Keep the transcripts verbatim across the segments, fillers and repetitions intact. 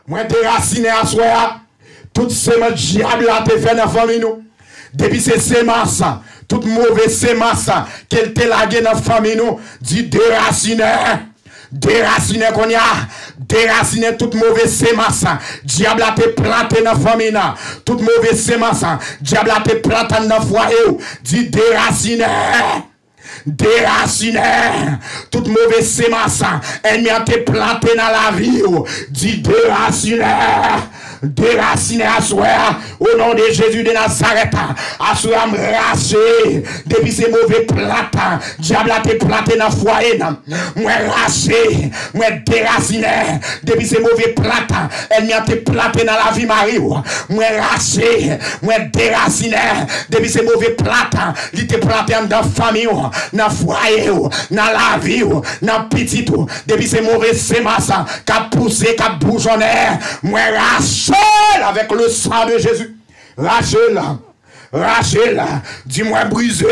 Mwen derasinen aswè a tout semans dyab la te fè nan fanmi nou. Depi se semans, tout move semans ke l te lage nan fanmi nou, di derasinen. Derasinen kounye a. Derasinen tout move semans dyab la te plante nan fanmi nan. Tout move semans dyab la te plante nan fwaye w. Di derasinen. Derasinen tout move semans ènmi an te plante nan lavi w. Di derasinen. Derasinen aswè a, o non de Jezi de Nazarèt. Aswè a, m rache depi se move plant dyab la te plante nan fwaye nan. Mwen rache, mwen derasinen depi se move plant ènmi an te plante nan lavi mari w. Mwen rache, mwen derasinen depi se move plant li te plante anndan fanmi w, nan fwaye w, nan lavi w, nan pitit ou. Depi se move semans k ap pouse, k ap boujonnen, mwen rache l avèk le sang de Jésus. Rache l. Rache l. Di mwen brize.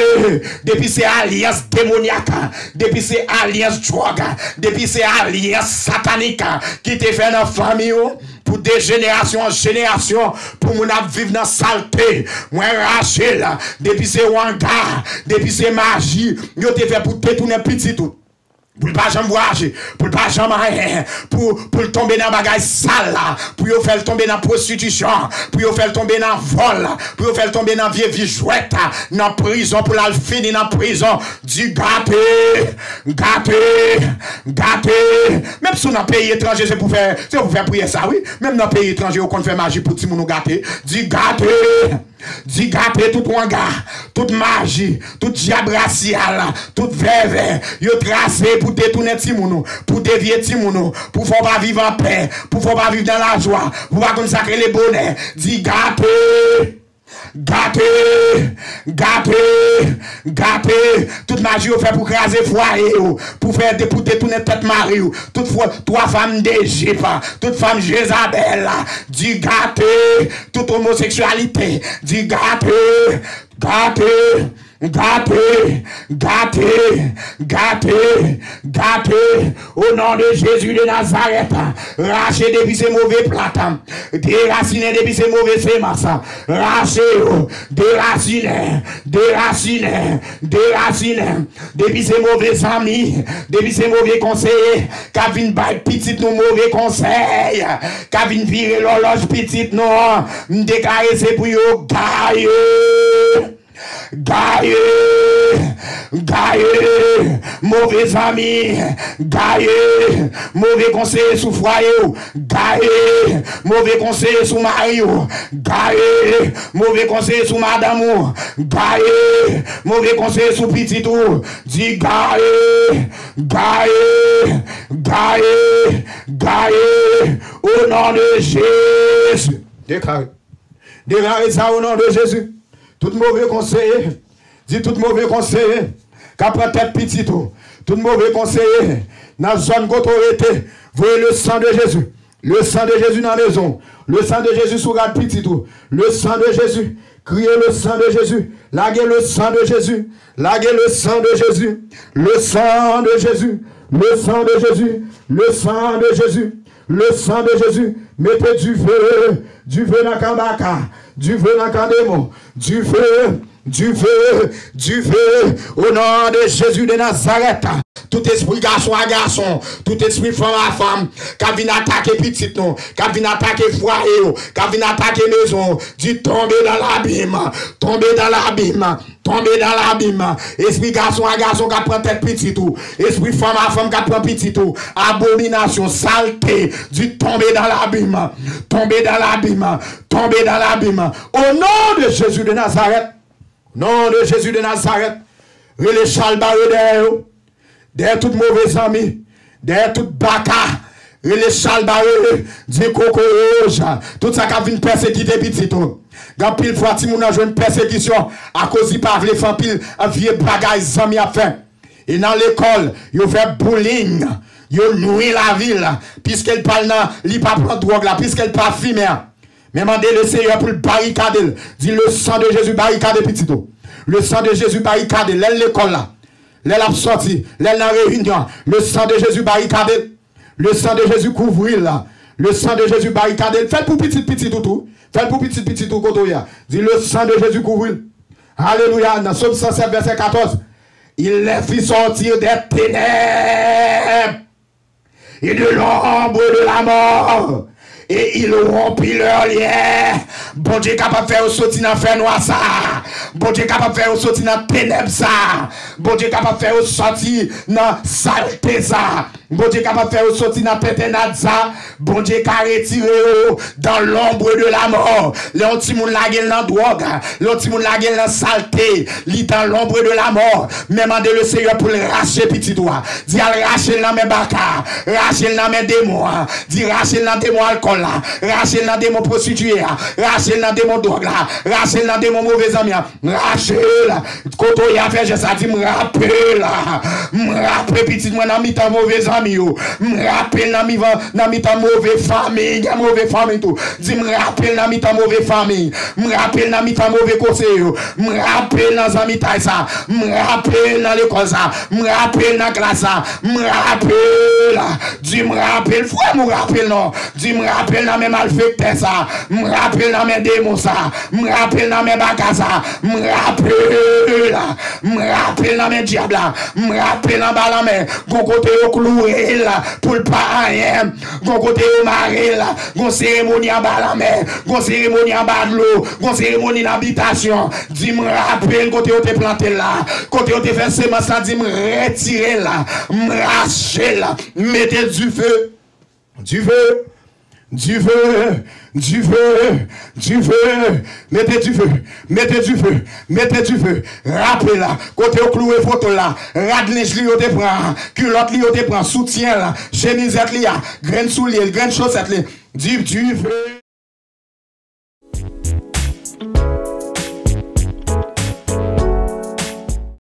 Depi se alyans demonyak, depi se alyans dwòg, depi se alyans satanik ki te fè nan fanmi w, pou de jenerasyon an jenerasyon, pou moun ap viv nan salte. Mwen rache l. Depi se wanga, depi se maji yo te fè pou detounen pitit ou, pou l pa janm vwayaje, pou l pa janm anyen, pou, pou l tonbe nan bagay sal la, pou yo fè l tonbe nan pwostitisyon, pou yo fè l tonbe nan vòl, pou yo fè l tonbe nan vye vi jwèt, nan prizon, pou l al fini nan prizon. Di gate, gate, gate. Menm si w nan peyi etranje, se pou fè, se pou fè priyè sa, wi. Menm nan peyi etranje, yo konn fè maji pou timoun ou gate. Di gate. Di gate tout wanga, tout maji, tout dyab rasyal, tout vèvè yo trase pou detounen timoun ou, pou devye timoun ou, pou fè w pa viv anpè, pou fè w pa viv nan lajwa, pou w pa konn sa k rele bonè. Di gate. Gate, gate, gate. Tout maji yo fè pou kraze fwaye w, pou fè de, pou detounen tèt mari w. Tout fwa, twa fanm Dejip, tout fanm Jezabèl, di gate. Tout omoseksyalite, di gate, gate, gate, gate, gate, gate. O non de Jezi de Nazarèt, rache depi se move plant, derasinen depi se move semans, rache yo, derasinen, derasinen, derasinen. Depi se move zanmi, depi se move konseye k ap vin bay pitit nou move konsèy, k ap vin vire lòlòj pitit nou an, m deklare se pou yo gaye. Gaye! Gaye! Move zanmi! Gaye! Move konseye sou fwaye w! Gaye! Move konseye sou mari w! Gaye! Move konseye sou madanm ou! Gaye! Move konseye sou pitit ou! Di gaye! Gaye! Gaye! Gaye! O non de Jezi! Deklare. Deklare sa o non de Jezi. Tout move konseye, di tout move konseye k ap pran tèt pitit ou, tout move konseye nan zòn kote w rete, voye le sang de Jésus. Le sang de Jésus nan mezon w. Le sang de Jésus sou rad pitit ou. Le sang de Jésus. Kriye le sang de Jésus. Lage le sang de Jésus. Lage le sang de Jésus. Le sang de Jésus. Le sang de Jésus. Le sang de Jésus. Le sang de Jésus. Mete dife. Dife nan kan baka. Dife nan kan demon. Dife. Dife. Dife. O non de Jezi de Nazarèt. Tout espri gason a gason, tout espri fanm a fanm, k ap vin atake pitit nou, k ap vin atake fwaye w, k ap vin atake mezon w, di tonbe dan labim, tonbe dan labim, tonbe dan labim. Espri gason a gason k ap pran tèt pitit ou, espri fanm a fanm k ap pran pitit ou, abominasyon, salte, di tonbe dan labim, tonbe dan labim, tonbe dan labim. O non de Jezi de Nazarèt, non de Jezi de Nazarèt, rele chalbare dèyè yo. Dèyè tout move zanmi, dèyè tout baka, rele chalbare, di kokoyoj, tout sa k ap vin pèsekite pitit ou. Gen anpil fwa timoun nan jwenn pèsekisyon akoz li pa vle fè anpil vye bagay zanmi ap fè. E nan lekòl, yo fè bullying, yo nwi lavi l, piske l pa al nan, li pa pran dwòg la, piske l pa fimen an. Men mande Leseyè pou l barikade l. Di le sang de Jésus barikade pitit ou. Le sang de Jésus barikade l. Lè l lekòl la, lè l ap sòti, lè l nan reyinyon, le sang de Jésus barikade l. Le sang de Jésus kouvri l. Le sang de Jésus barikade l. Fè l pou pitit pitit ou tou. Fè l pou pitit pitit ou kote w ye a. Di, le sang de Jésus kouvri l. Alelouya. Nan Sòm san sèt, vèsè katòz. Il les fit sortir des ténèbres et de l'ombre de la mort, et il rompit leurs liens. Bondye kapab fè yo soti nan fènwa sa. Bondye kapab fè yo soti nan tenèb sa. Bondye kapab fè yo soti nan salte sa. Bondye kapab fè yo soti nan tentennad sa. Bondye ka retire yo dans l'ombre de la mort. Lè yon timoun lage l nan dwòg, lè yon timoun lage l nan salte, li dans l'ombre de la mort. Men mande le Seigneur pou l rache pitit ou a. Di al rache l nan men baka, rache l nan men demon an. Di rache l nan demon alkòl la, rache l nan demon pwostitiye a, rache l nan demon dwòg la, rache l nan demon move zanmi an. Rache l. Kote w ye a, fè jès la, di, m rape l. M rape pitit mwen nan mitan move zanmi yo. M rape l nan mivan, nan mitan move fanmi. Gen move fanmi tou. Di, m rape l nan mitan move fanmi. M rape l nan mitan move konseye yo. M rape l nan zanmitay sa. M rape l nan lekòl sa. M rape l nan klas sa. M rape l. Di, m rape l. Frè m, ou rape l non. Di, m rape l nan men malfektè sa. M rape l nan men demon sa. M rape l nan men baka sa. M rape l. M rape l nan men dyab la. M rape l anba lanmè. Gon kote yo klouwe l pou l pa anyen. Gon kote yo mare l. Gon seremoni anba lanmè. Gon seremoni anba dlo. Gon seremoni nan bitasyon. Di, m rape l kote yo te plante l la. Kote yo te fè semans la, di, m retire l. M rache l. M mete dife. Dife, dife, dife, dife. Mete dife, mete dife, mete dife. Rape l la, kote yo klouwe foto l la, rad lenj li yo te pran, kilòt li yo te pran, soutyen l, chemizèt li a, grenn soulye l, grenn chosèt li. Di dife.